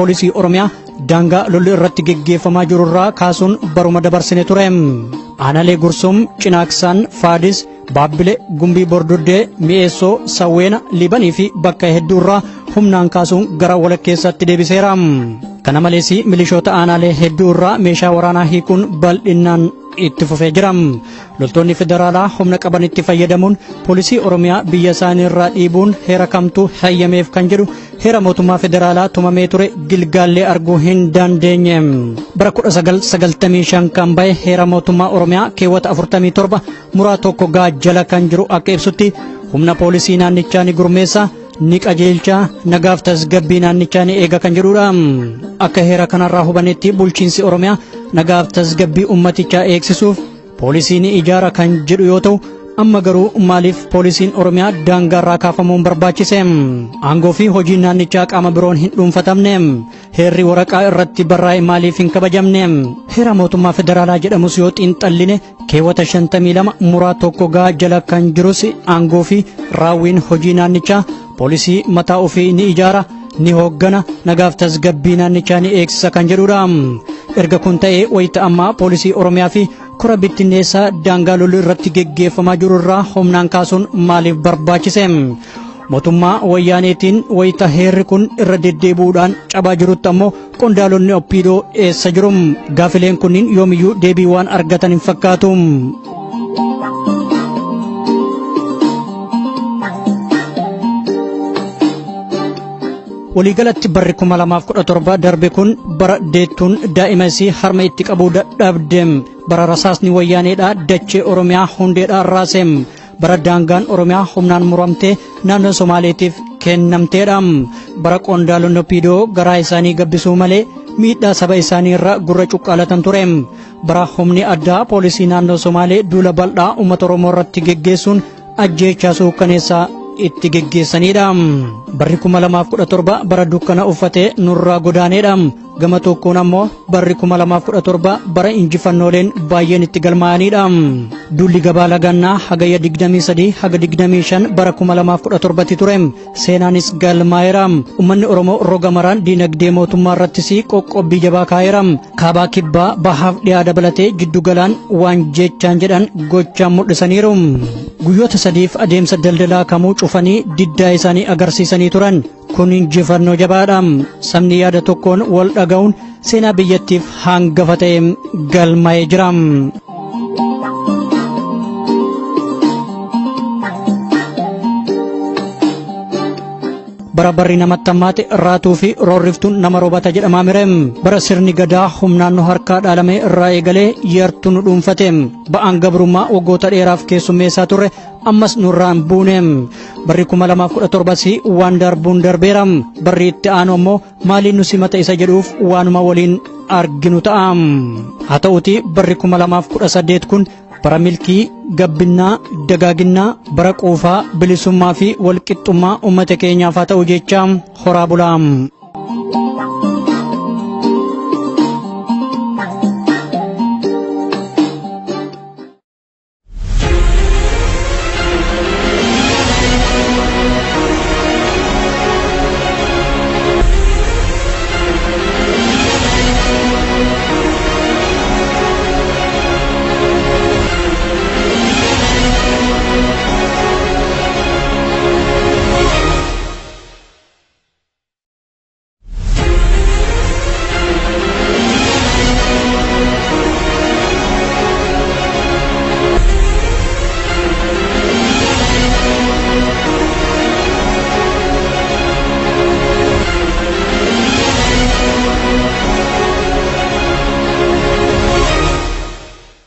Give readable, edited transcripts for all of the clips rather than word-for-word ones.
poolisii Oromiyaa daangaa lolli irratti geggeeffamaa jiru irraa kaasuun baruma dabarsine ture. Aanaalee Gursum, Cinaaksaan, Faadis, Baabbile, Gumbii Bordoddee, Mi'eessoo, Sawweena, Liibanii fi bakka hedduu irraa humnaan kaasuun gara walakkeessaatti deebiseera. Kana malees milishoota aanaalee hedduu irraa meeshaa waraanaa hiikuun bal'innaan itti fufee jira. Loltoonni federaalaa humna qabanitti fayyadamuun poolisii Oromiyaa biyya isaanii irraa dhiibuun heera kamtu hayyameef kan jedhu heera mootummaa federaalaa tumamee ture gilgaallee arguu hin dandeenye. Bara 1995 kan bahe heera mootummaa Oromiyaa keewwata 47 muraa tokko gaa jala kan jiru akka ibsutti humna poolisii naannichaa ni gurmeessa, ni qajeelcha, nagaaf tasgabbii naannichaa ni eega kan jedhudha. Akka heera kanarraa hubannetti bulchiinsi Oromiyaa nagaaf tasgabbii uummatichaa eegsisuuf poolisii ni ijaara kan jedhu yoo ta'u, amma garuu maaliif poolisiin Oromiyaa daangaarraa kaafamuun barbaachise? Aangoo fi hojiin naannichaa qaama biroon hin dhuunfatamne? Heerri waraqaa irratti barraa'e maaliif hin kabajamne? Heera mootummaa federaalaa jedhamus yoo xiinxalline keewwata 52 muraa tokko gaa jala kan jirus aangoo fi raawwiin hojii naannichaa poolisii mataa ofii ni ijaara, ni hooggana, nagaaf tasgabbii naannichaa ni eegsisa kan jedhudha. Erga kun ta'ee wayita ammaa poolisii Oromiyaa fi kora bittinneessaa daangaa lolli irratti geggeeffamaa jiru irraa humnaan kaasuun maaliif barbaachise? Mootummaa wayyaaneetiin wayita heerri kun irra deddeebi'uudhaan cabaa jirutti ammoo qondaalonni OPDO eessa jiru? Gaafileen kunniin yoomiyyuu deebii waan argatan hin fakkaatu. Waliigalatti barri 2017 darbe kun bara deettuun daa'ima isii harma itti qabuu dadhabde, bara rasaasni wayyaaneedhaa dachee Oromiyaa hundeedhaan raase, bara daangaan Oromiyaa humnaan muramtee naannoo Somaaleetiif kennamteedha. Bara qondaalonni OPDO garaa isaanii gabbisuu malee miidhaa saba isaanii irra gurra cuqqaalatan ture. Bara humni addaa poolisii naannoo Somaalee duula bal'aa uummata Oromoo irratti geggeessuun ajjeechaa suukkaneessaa itti geggeessanidha. Barri 2017 bara dukkana uffatee nurraa godaaneedha. Gama tokkoon ammoo barri 2017 bara injifannooleen baay'een itti galmaa'anidha. Duulli gabaa lagannaa hagayya 23 haga 25 bara 2017 ture. Seenaanis galmaa'eera. Uummanni Oromoo roga maraan diinagdee mootummaa irrattis qoqqobbii jabaa kaa'eera. Kaabaa kibbaa bahaaf dhiyaa dabalatee jiddu galaan waan jechaan jedhan gochaan mul'isaniiru. Guyyoota sadiif adeemsa daldalaa kamuu cufanii diddaa isaanii agarsiisanii turan. Kun injifannoo jabaadha. Sabni yaada tokkoon wal dhaga'uun seenaa biyyattiif hangafa ta'e galmaa'ee jira. Bara barri namatti hammaate raatuu fi roorriftuun nama roobata jedhamaa mire. Bara sirni gadaa humnaan nu harkaa dhaalame irraa eegalee yartuu nu dhuunfate. Ba'aan gabrummaa waggoota dheeraaf keessummeessaa turre ammas nurraa hin buune. Barri 2017 waan darbuun darbeera. Barri itti aanu ammoo maaliin nu simata isa jedhuuf waanuma waliin arginu ta'a. Haa ta'uutii barri 2018 kun bara milkii, gabbinnaa, dagaaginnaa, bara quufaa, bilisummaa fi walqixxummaa uummata keenyaaf haa ta'u jecha horaa bulaa.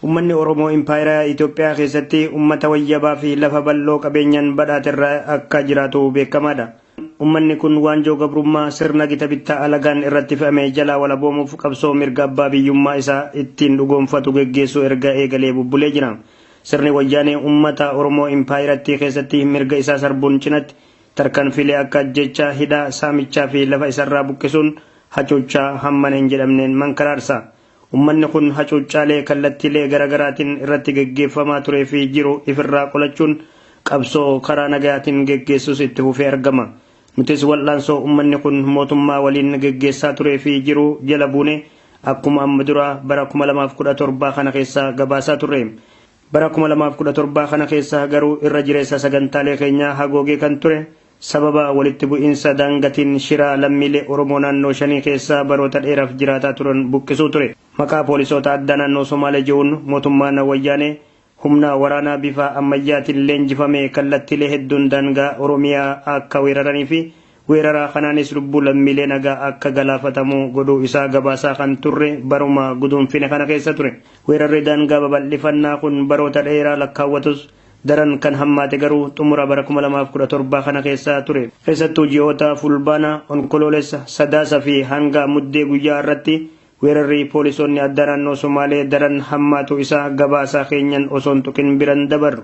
Uummanni Oromoo Impaayera Itoophiyaa keessatti uummata wayyabaa fi lafa bal'oo qabeenyaan badhaaterra akka jiraatu beekamaadha. Uummanni kun waanjoo gabrummaa sirna gita bittaa alagaan irratti fe'ame jalaa walaboomuuf qabsoo mirga abbaa biyyummaa isaa ittiin dhugoomfatu geggeessuu erga eegalee bubbulee jira. Sirni wayyaanee uummata Oromoo Impaayerattii keessatti mirga isaa sarbuun cinatti tarkaanfiilee akka ajjeechaa, hidhaa, saamichaa fi lafa isarraa buqqisuun hacuuccaa hammana hin jedhamneen mankaraarsa. Uummanni kun hacuuccaalee kallattiilee garaagaraatiin irratti geggeeffamaa turee fi jiru ifirraa qolachuun qabsoo karaa nagayaatiin geggeessus itti fufee argama. Nutis wal'aansoo uummanni kun mootummaa waliin geggeessaa turee fi jiru jala buune akkuma amma dura bara 2017 kana keessa gabaasaa turre. Bara 2017 kana keessa garuu irra jireessa sagantaalee keenyaa hagoogee kan ture sababa walitti bu'iinsa daangatiin shiraa lammiilee Oromoo naannoo shanii keessa baroota dheeraaf jiraataa turan buqqisuu ture. Maqaa poolisoota addaa naannoo Somaalee jiruun mootummaan wayyaanee humna waraanaa bifa ammayyaatiin leenjifame kallattiilee hedduun daangaa Oromiyaa akka weeraranii fi weeraraa kanaanis lubbuu lammiilee nagaa akka galaafatamu godhuu isaa gabaasaa kan turre baruma guduunfine kana keessa ture. Weerarri daangaa babal'ifannaa kun baroota dheeraa lakkaawwatus daran kan hammaate garuu xumura bara 2017 kana keessa ture. Keessattuu ji'oota Fulbaana, Onkoloolessa, Sadaasa fi hanga Muddee guyyaa irratti weerarri poolisoonni addaa naannoo Somaalee daran hammaatu isaa gabaasaa keenyan osoo hin tuqin biran dabarru.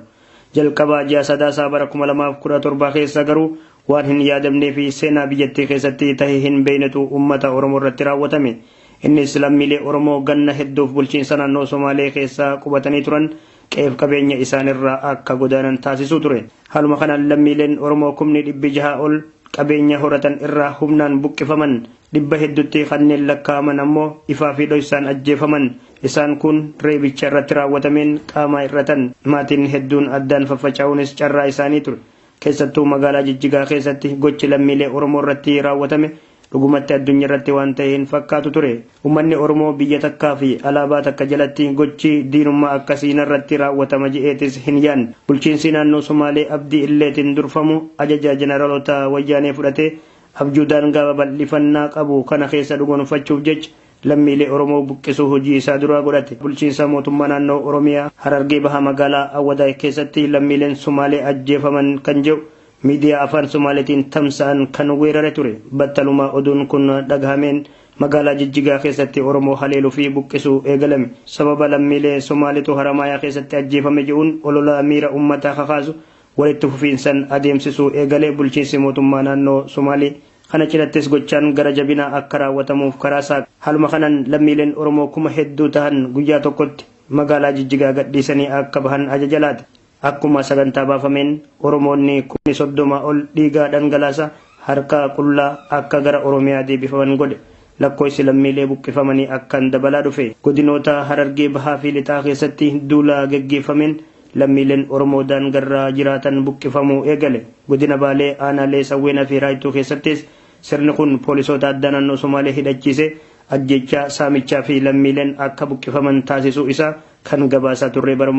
Jalqabaa ji'a Sadaasaa bara 2017 keessa garuu waan hin yaadamnee fi seenaa biyyattii keessatti tahe hin beeknetu uummata Oromoo irratti raawwatame. Innis lammiilee Oromoo ganna hedduuf bulchiinsa naannoo Somaalee keessa qubatanii turan qe'ee qabeenya isaanirraa akka godaanan taasisuu ture. Haaluma kanaan lammiileen Oromoo 600,000 ol qabeenya horatan irraa humnaan buqqifaman, dhibba hedduutti kanneen lakkaa'aman ammoo ifaa fi dhoksaan ajjeefaman. Isaan kun reebicha irratti raawwatameen qaama hir'atan. Maatiin hedduun addaan faffaca'uunis carraa isaanii ture. Keessattuu magaalaa Jijjigaa keessatti gochi lammiilee Oromoo irratti raawwatame dhugumatti addunyaa irratti waan ta'e hin fakkaatu ture. Uummanni Oromoo biyya takkaa fi alaabaa takka jalatti gochi diinummaa akkasii irratti raawwatama je'eetis hin yaadne. Bulchiinsi naannoo Somaalee Abdii Illeetiin durfamu ajaja jeneraalota wayyaanee fudhatee abjuu daangaa babal'ifannaa qabu kana keessa dhugoonfachuuf jecha lammiilee Oromoo buqqisuu hojii isaa duraa godhate. Bulchiinsa mootummaa naannoo Oromiyaa Harargee Baha magaalaa Awwadaay keessatti lammiileen Somaalee ajjeefaman kan jedhu miidiyaa afaan Somaaleetiin tamsa'an kan weerare ture. Battaluma oduun kun dhagahameen magaalaa Jijjigaa keessatti Oromoo haleeluu fi buqqisuu eegalame. Sababa lammiilee Somaaleetu Haramaayaa keessatti ajjeefame jedhuun olola miira uummataa kakaasu walitti fufiinsan adeemsisuu eegale bulchiinsi mootummaa naannoo Somaalee. Kana cinattis gochaan gara jabinaa akka raawwatamuuf karaa saaqe. Haaluma kanaan lammiileen Oromoo kuma hedduu tahan guyyaa tokkotti magaalaa Jijjigaa gadhiisanii akka bahan ajaja laate. Akkuma sagantaa baafameen Oromoonni 30,000 ol dhiigaa dhangalaasa harka qullaa akka gara Oromiyaa deebifaman godhe. Lakkoofsi lammiilee buqqifamanii akkaan dabalaa dhufe. Godinoota Harargee Bahaa fi Lixaa keessatti duula geggeeffameen lammiileen Oromoo daangarraa jiraatan buqqifamuu eegale. Godina Baalee aanaalee Sawweenaa fi Raayituu keessattis sirni kun poolisoota addaa naannoo Somaalee hidhachiise ajjechaa saamichaa fi lammiileen akka buqqifaman taasisuu isaa kan gabaasaa turre bara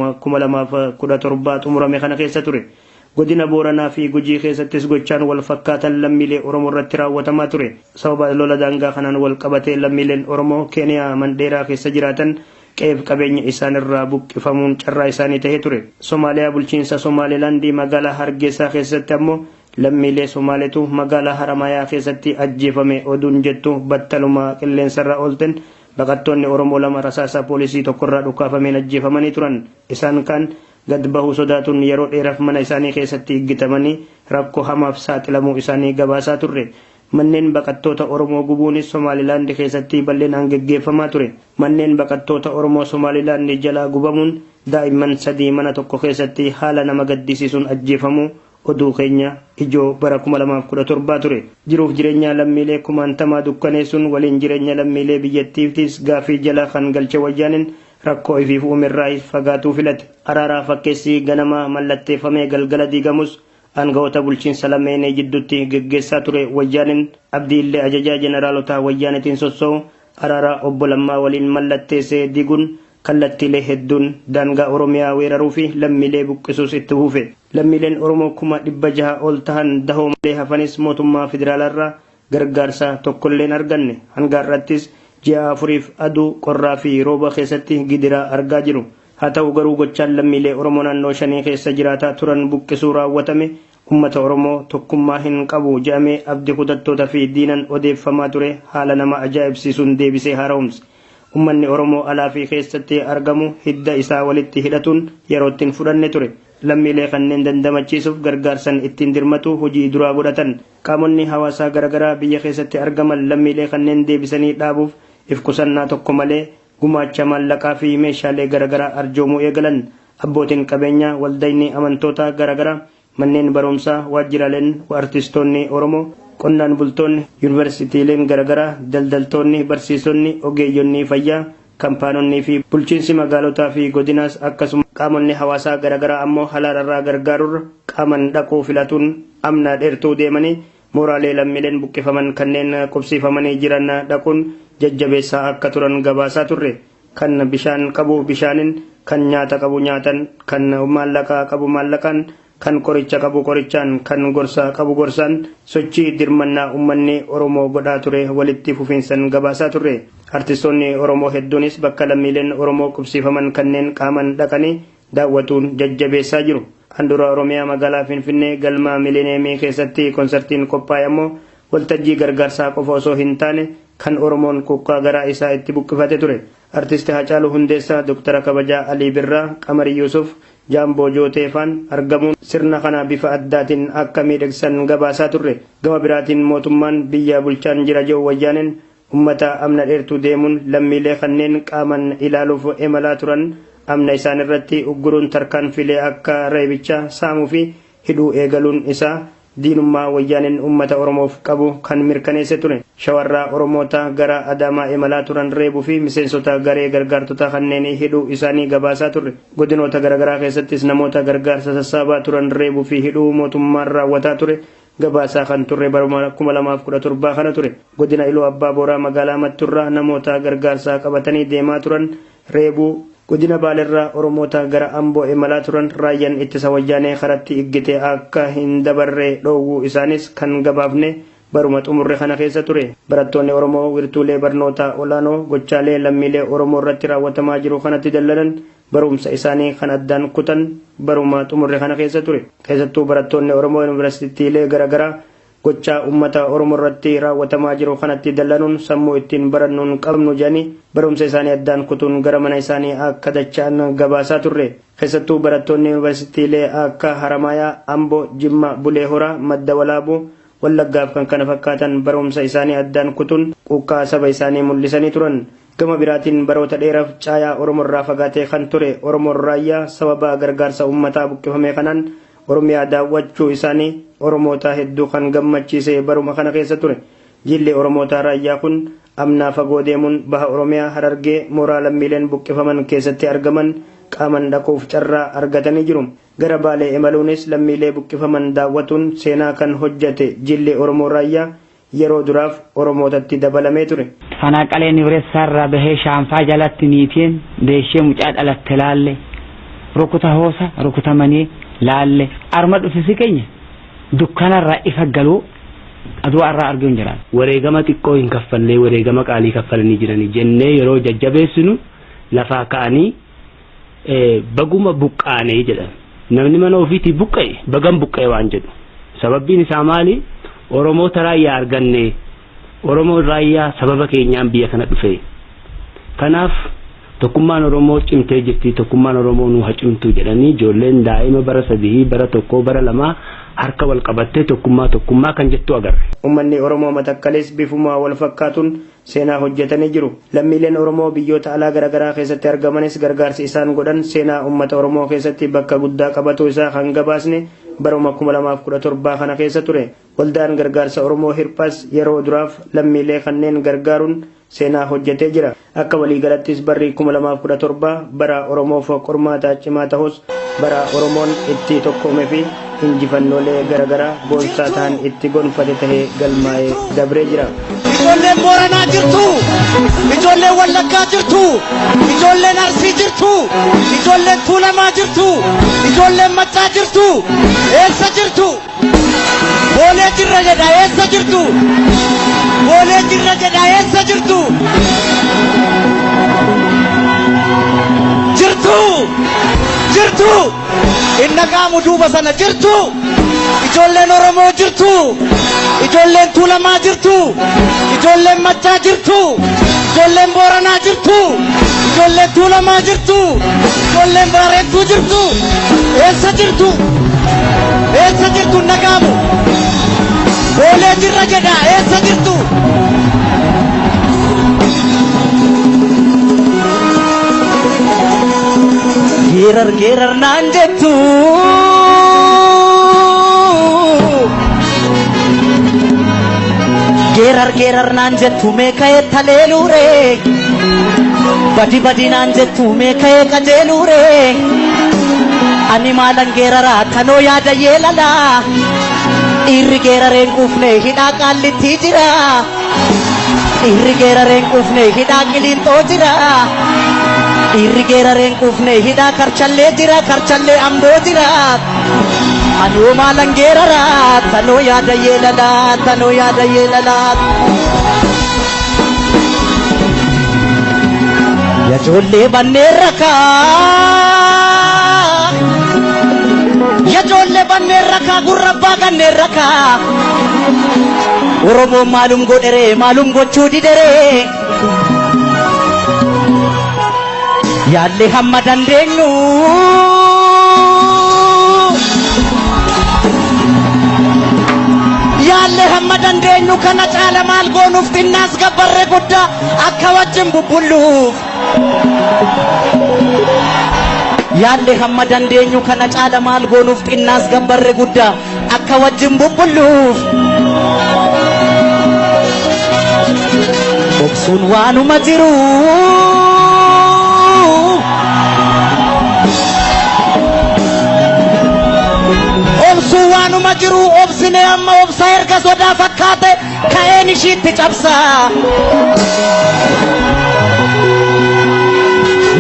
2017 xumurame kana keessa ture. Godina Booranaa fi Gujii keessattis gochaan wal fakkaatan lammiilee Oromoo irratti raawwatamaa ture. Sababa lola daangaa kanaan wal qabatee lammiileen Oromoo Keeniyaa Mandheeraa keessa jiraatan qe'ee qabeenya isaanirraa buqqifamuun carraa isaanii tahee ture. Somaaliyaa bulchiinsa Somaalilaandii magaalaa Hargeysaa keessatti ammoo lammiilee Somaaleetu magaalaa Haramayaa keessatti ajjeefame oduun jettu battaluma qilleensarra oolten baqattoonni Oromoo lama rasaasa poolisii tokkorraa dhukaafameen ajjeefamanii turan. Isaan kaan gad bahuu sodaatuun yeroo dheeraaf mana isaanii keessatti iggitamanii rakkoo hamaaf saaxilamuu isaanii gabaasaa turre. Manneen baqattoota Oromoo gubuunis Somaalilaand keessatti bal'inaan geggeeffamaa ture. Manneen baqattoota Oromoo Somaalilaand jalaa gubamuun daa'imman sadii mana tokko keessatti haala nama gaddisiisuun ajjeefamuu oduu keenya ijoo bara 2017 ture. Jiruuf jireenya lammiilee kumaantamaa dukkaneessuun waliin jireenya lammiilee biyyattiifis gaafii jala kan galche wayyaaniin rakkoo ifiif uumerraa fagaatuu filate. Araaraa fakkeessii ganama mallatteeffamee galgala diigamus aangawoota bulchiinsa lameenii jidduutti geggeessaa ture wayyaaniin Abdii Illee ajajaa jeneraalota wayyaanitiin sossoo'u araaraa obbo Lammaa waliin mallatteessee diiguun kallattiilee hedduun daangaa Oromiyaa weeraruu fi lammiilee buqqisuus itti fufe. Lammiileen Oromoo 600,000 ol tahan dahoo malee hafanis mootummaa federaalaarraa gargaarsa tokkollee hin arganne. Hanga har'attis ji'a afuriif aduu qorraa fi rooba keessatti gidiraa argaa jiru. Haa ta'u garuu gochaan lammiilee Oromoo naannoo shanii keessa jiraataa turan buqqisuu raawwatame uummata Oromoo tokkummaa hin qabu jedhamee abdii kutattoota fi diinan odeeffamaa ture haala nama ajaa'ibsiisuun deebisee haara'umse. Uummanni Oromoo alaa fi keessatti argamu hidda isaa walitti hidhatuun yeroo ittiin fudhanne ture. Lammiilee kanneen dandamachiisuuf gargaarsan ittiin dirmatu hojii duraa godhatan. Qaamonni hawaasaa garaagaraa biyya keessatti argaman lammiilee kanneen deebisanii dhaabuuf if qusannaa tokko malee gumaacha maallaqaa fi meeshaalee garaagaraa arjoomuu eegalan. Abbootiin qabeenyaa, waldayni amantoota garaagaraa, manneen barumsaa, waajjiraaleen artistoonni Oromoo Qonnaan bultoonni, yuunivarsiitiileen garaagaraa, daldaltoonni, barsiisonni, ogeeyyonni fayyaa, kaampaanonnii fi bulchiinsi magaalotaa fi godinaas akkasuma qaamonni hawaasaa garaagaraa ammoo halaalarraa gargaarurra qaaman dhaquu filatuun amna dheertuu deemanii mooraalee lammiileen buqqifaman kanneen qubsiifamanii jiran dhaquun jajjabeessaa akka turan gabaasaa turre. Kan bishaan qabu bishaanin, kan nyaata qabu nyaatan, kan maallaqa qabu maallaqaan, kan qoricha qabu qorichaan, kan gorsa qabu gorsaan sochii dirmannaa uummanni Oromoo godhaa ture walitti fufiinsan gabaasaa turre. Artistoonni Oromoo hedduunis bakka lammiileen Oromoo qubsiifaman kanneen qaaman dhaqanii daawwatuun jajjabeessaa jiru. Handhuura Oromiyaa magaalaa Finfinnee galma Miilineemii keessatti konsartiin qophaa'e ammoo waltajjii gargaarsaa qofa osoo hin taane kan Oromoon quuqqaa garaa isaa itti buqqifate ture. Artisti Hacaaluu Hundeessaa, Dooktara Kabajaa Alii Birraa, Qamarii Yuusuf, Jaamboo Jooteefaan argamuun sirna kana bifa addaatiin akka miidhagsan gabaasaa turre. Gama biraatiin mootummaan biyya bulchaan jira jedhu wayyaaneen ummata amna dheertuu deemuun lammiilee kanneen qaaman ilaaluuf imalaa turan amna isaan irratti ugguruun tarkaanfilee akka reebichaa saamuu fi hidhuu eegaluun isaa diinummaa wayyaaneen ummata Oromoof qabu kan mirkaneesse ture. Shawarraa Oromoota gara Adaamaa imalaa turan reebuu fi miseensota garee gargaartota kanneen hidhuu isaanii gabaasaa turre. Godinoota garaagaraa keessattis namoota gargaarsa sassaabaa turan reebuu fi hidhuu mootummaan raawwataa ture gabaasaa kan turre baruma 2017 kana ture. Godina Iluu Abbaa Booraa magaalaa Matturraa namoota gargaarsa qabatanii deemaa turan reebuu, godina Baaleerraa Oromoota gara Amboo imalaa turan raayyaan ittisa wayyaanee karatti iggite akka hin dabarre dhoowwuu isaanis kan gabaafne baruma xumurre kana keessa ture. Barattoonni Oromoo wirtuulee barnoota olaanoo gochaalee lammiilee Oromoo irratti raawwatamaa jiru kanatti dallalan barumsa isaanii kan addaan kutan baruma xumurre kana keessa ture. Keessattuu barattoonni Oromoo yuunivarsiitiilee garaagaraa gochaa uummata Oromoo irratti raawwatamaa jiru kanatti dallanuun sammuu ittiin barannuun qabnu jedhanii barumsa isaanii addaan kutuun gara mana isaanii akka dacha'an gabaasaa turre. Keessattuu barattoonni yuunivarsiitiilee akka Haramaayaa, Amboo, Jimma, Bulee Horaa, Madda Walaabuu, Wallaggaaf kan kana fakkaatan barumsa isaanii addaan kutuun quuqqaa saba isaanii mul'isanii turan. Gama biraatiin baroota dheeraaf caayaa Oromoo irraa fagaatee kan ture Oromoon raayyaa sababa gargaarsa uummataa buqqifame kanaan Oromiyaa daawwachuu isaanii Oromoota hedduu kan gammachiise baruma kana keessa ture. Jilli Oromoota raayyaa kun amnaa fagoo deemuun baha Oromiyaa Harargee mooraa lammiileen buqqifaman keessatti argaman qaaman dhaquuf carraa argatanii jiru. Gara Baalee imaluunis lammiilee buqqifaman daawwatuun seenaa kan hojjate jilli Oromoo raayyaa yeroo duraaf Oromootatti dabalamee ture. Fanaaqalee Nibreessaarraa bahee shaanfaa jalatti niitiin deeshee mucaa dhalatte laalle, rukuta hoosa rukutamanii laalle, arma dhufisi keenya dukkanarraa ifa galuu aduu irraa arguu hin jiran. Wareegama xiqqoo hin kaffallee wareegama qaalii kaffalanii jiranii jennee yeroo jajjabeessinu lafaa ka'anii baguma buqqaanee jedhan. Namni mana ofiitii buqqa'e bagam buqqa'e waan jedhu. Sababbiin isaa maali? Oromoota raayyaa arganne, Oromoon raayyaa sababa keenyaan biyya kana dhufe. Kanaaf tokkummaan Oromoo cimtee jirti, tokkummaan Oromoo nu haa cimtu jedhanii ijoolleen daa'ima bara 3, bara 1, bara 2 harka wal qabattee tokkummaa tokkummaa kan jettu agarre. Uummanni Oromoo matakkalees bifuma wal fakkaatuun seenaa hojjetanii jiru. Lammiileen Oromoo biyyoota alaa garaagaraa keessatti argamanis gargaarsi isaan godhan seenaa uummata Oromoo keessatti bakka guddaa qabatu isaa kan gabaasne baruma 2017 kana keessa ture. Waldaan gargaarsa Oromoo Hirphas yeroo duraaf lammiilee kanneen gargaaruun seenaa hojjetee jira. Akka waliigalattis barri 2017 bara Oromoof qormaata cimaa ta'us bara Oromoon itti tokkoomee fi injifannoolee garaagaraa boonsaa ta'an itti gonfate tahee galmaa'ee dabree jira. Ijoolleen Booranaa jirtu, ijoolleen Wallaggaa jirtu, ijoolleen Arsii jirtu, ijoolleen Tuulamaa jirtu, ijoolleen Maccaa jirtu, eessa jirtu? Boolee jirra jedha, eessa jirtu? Boolee jirra jedha, eessa jirtu? Jirtu! Jirtu! Inna qaamu duuba sana jirtu! Ijoolleen Oromoo jirtu! Ijoolleen Tuulamaa jirtu! Ijoolleen Maccaa jirtu! Ijoolleen Booranaa jirtu! Ijoolleen Tuulamaa jirtu! Ijoolleen Baarentuu jirtu! Eessa jirtu? Eessa jirtu inna qaamu? Boolee jirra jedha, eessa jirtu? Geerar geerar naan jettu. Geerar geerar naan jettu mee ka'ee taleeluure. Badi badi naan jettu mee ka'ee qajeeluure. Ani maalan geeraraa tanoo yaada yeelalaa. Dhiirri geerareen quufne hidhaa qaallitti jira. Dhiirri geerareen quufne hidhaa qiliinxoo jira. Dhiirri geerareen quufne hidhaa karchallee jira, karchallee amboo jira. Anoo maalan geeraraa tanoo yaada yeelalaa, tanoo yaada yeelalaa. Yajoollee banneen rakaa. Yajoollee banneen rakaa, gurra abbaa ganneen rakaa. Oromoon maalum godheree, maalum gochuu dideree. Yaallee hamma dandeenyu. Yaallee hamma dandeenyu kana caala maal goonuuf, xinnaas gabbarree guddaa akka wajjin bubbulluuf. Yaallee hamma dandeenyu kana caala maal goonuuf, xinnaas gabbarree guddaa akka wajjin bubbulluuf. Obsuun waanuma jiru. Obsuun waanuma jiru, obsine amma obsa erga sodaa fakkaate ka'een ishiitti cabsa.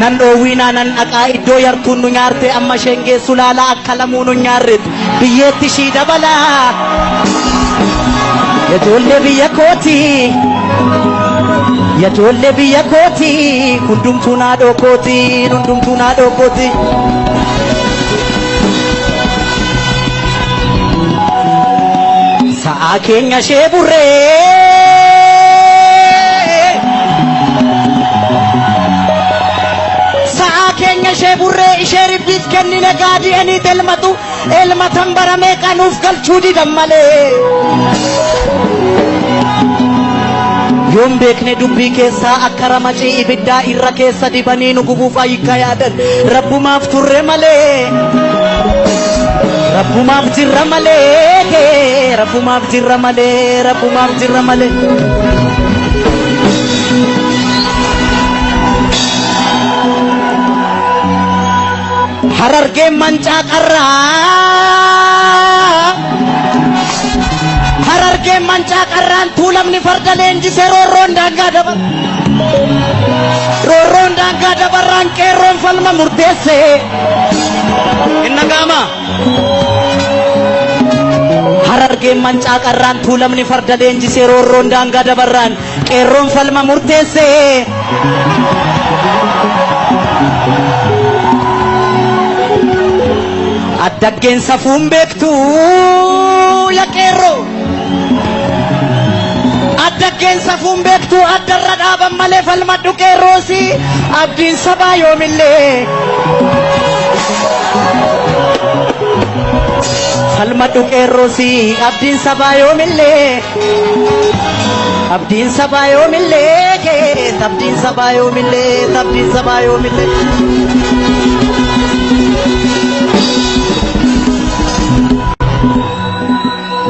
Nan dhoowwiinaa, nan dhaqaa iddoo yartuun nu nyaarte, amma isheen geessu laala, akka lamuu nu nyaarretu biyyeetti ishii dabalaa. Yajoollee biyya kooti. Yajoollee biyya kooti. Hundumtuu naadhoo kooti. Hundumtuu naadhoo kooti. Sa'aa keenya ishee burree. Sa'aa keenya ishee burree, ishee ribbiif kennine gaadi'anii elmatu, elmatan baramee qanuuf galchuu didan malee. Yoon beekne dubbii keessaa akka ramacii ibiddaa irra keessa dibanii nu gubuuf ayyikka yaadan, rabbumaaf turre malee. Rabbumaaf jirra malee, rabbumaaf jirra malee, rabbumaaf jirra malee. Harargeen mancaa qarraa. Harargeen mancaa qarraan tuulamni farda leenjisee roorroon daangaa dabar. Roorroon daangaa dabarraan qeerroon falma murteesse. Inna gaama. Harargeen mancaa qarraan tuulamni farda leenjisee roorroon daangaa dabarraan qeerroon falma murteesse. Addaggeen safuun beektu ya qeerroo. Addaggeen safuun beektu addarra dhaaban malee, falmadhu qeerroosi, abdiin sabaa yoomillee. Falmadhu qeerroosi, abdiin sabaa yoomillee. Abdiin sabaa yoomillee, abdiin sabaa yoomillee, abdiin sabaa yoomillee.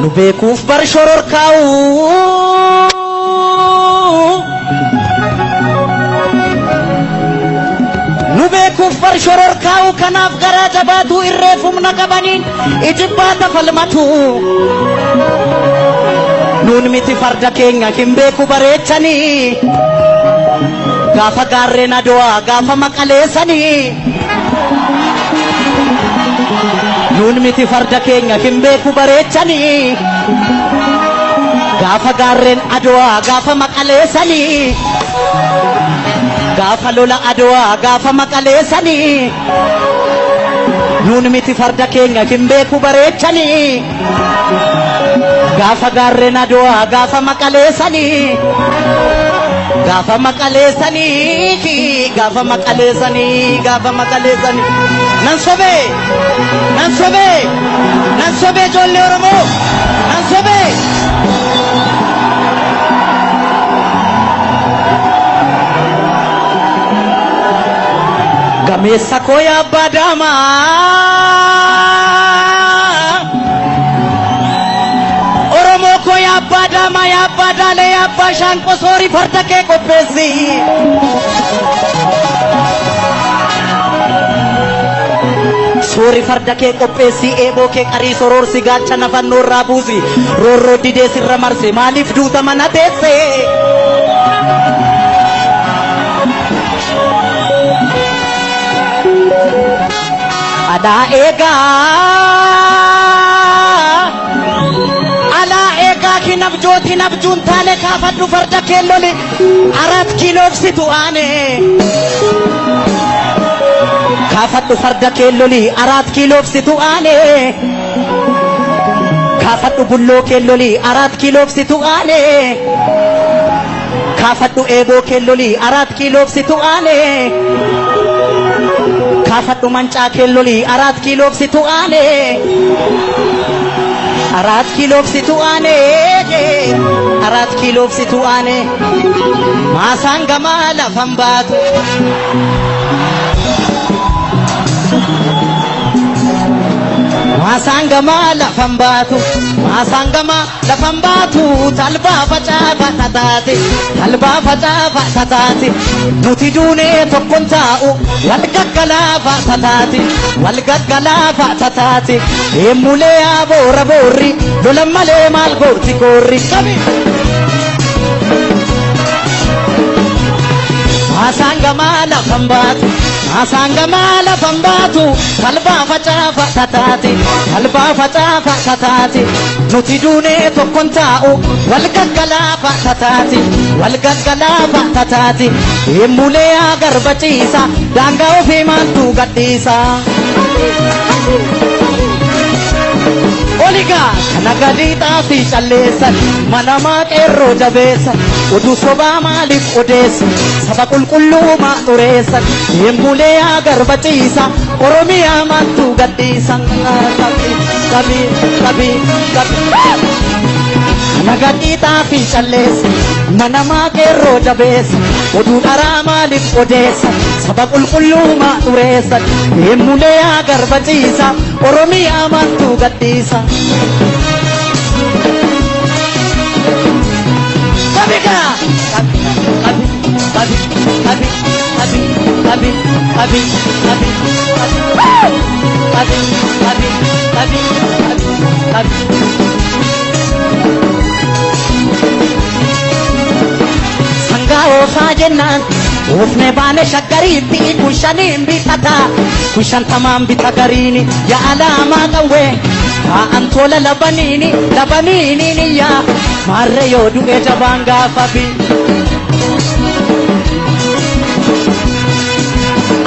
Nu beekuuf bar shororkaa'u. Nu beekuuf bar shororkaa'u, kanaaf garaa jabaatu, irreef humna qabaniin ijibbaata falmatu. Nuun miti farda keenya hin beeku bareechanii. Gaafa gaarreen Adowaa, gaafa maqaleessanii. Nuun miti farda keenya hin beeku bareechanii. Gaafa gaarreen Adowaa, gaafa maqaleessanii. Gaafa lola Adowaa, gaafa maqaleessanii. Nuun miti farda keenya hin beeku bareechanii. Gaafa gaarreen Adowaa, gaafa maqaleessanii. Gaafa maqaleessanii, gaafa maqaleessanii, gaafa maqaleessanii. Nan sobee, nan sobee, nan sobee, ijoollee Oromoo, nan sobee. Gameessa koo yaa abbaa daamaa. Oromoo koo yaa abbaa daamaa, yaa abbaa daalee. Abbaa shaanqoo soorii farda kee qopheessi. Soori farda kee qopheessi eeboo kee qarii soroorsi gaachana fannoo irraa buusi roorroo didee sirra marse maaliif duuta mana teesse. Alaa eegaa alaa eegaa kinabjooti nabjuun taane kaafadhu farda kee loli arat kiiloofsitu aane. Kaafadhu farda kee loli arat kiiloofsitu aane. Kaafadhu bulloo kee loli arat kiiloofsitu aane. Kaafadhu eeboo kee loli arat kiiloofsitu aane. Kaafadhu mancaa kee loli arat kiiloofsitu aane. Arat kiiloofsitu aane. Arat kiiloofsitu aane. Maasaan gamaa lafan baatu. Maasaan gamaa lafan baatu, maasaan gamaa lafan baatu, talbaa facaafa tataate, talbaa facaafa tataate, nuti duunee tokkon taa'u, wal gaggalaafa tataate, wal gaggalaafa tataate, deemulee aboora boorri, lola malee maal gooti koorri. Qabi! Maasaan gamaa lafan baatu, maasaan gamaa lafan baatu, talbaa facaafa tataate, talbaa facaafa tataate, nuti duunee tokkon taa'u, wal gaggalaafa tataate, wal gaggalaafa tataate, deemulee garba ciisa, daangaa ofii maaltu gadhiisa. Oligaa kana gadii xaafii calleessan manamaa qeerroo jabeessan oduu sobaa maaliif odeessan saba qulqulluu maa xureessan deemulee garba ciisa Oromiyaa maaltu gadhiisan qabi qabi qabi qabi. Kana gadii xaafii calleessan manamaa qeerroo jabeessan oduu dharaa maaliif odeessan saba qulqulluu maa xureessan deemulee garba ciisa Oromiyaa maaltu gadhiisa. Qabigaa! Qabi qabi qabi qabi qabi qabi qabi qabi qabi qabi qabi qabi qabi. Sangaa oofaa jennaan oofne baane shaggariitti kun shaniin bitata kun shantamaan bita gariini yaa alaamaa qawwee taa'an tola labaniini labaniini niyyaa maarree yoo du'e jabaan gaafa bi.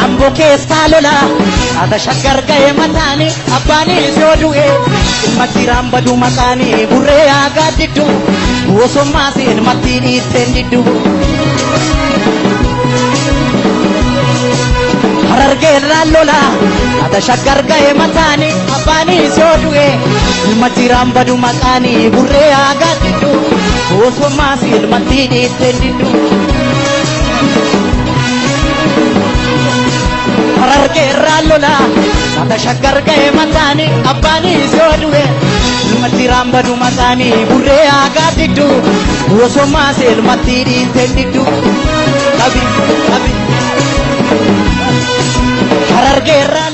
Amboo keessaa lola haata shaggar ga'e mataani abbaanis yoo du'e ilma jiraan badu maqaani burree aagaa diddu bosommaas ilmatti dhiitteen diddu. Harargeerraan lola haata shaggar ga'e mataani abbaanis yoo du'e ilma jiraan badu maqaani burree aagaa diddu bosommaas ilmatti dhiitteen diddu. Harargeerraan lola haata shaggar ga'e mataani abbaanis yoo du'e ilma jiraan badu maqaani burree aagaa diddu bosommaas ilmatti dhiitteen diddu. Qabi qabi. Harargeerraan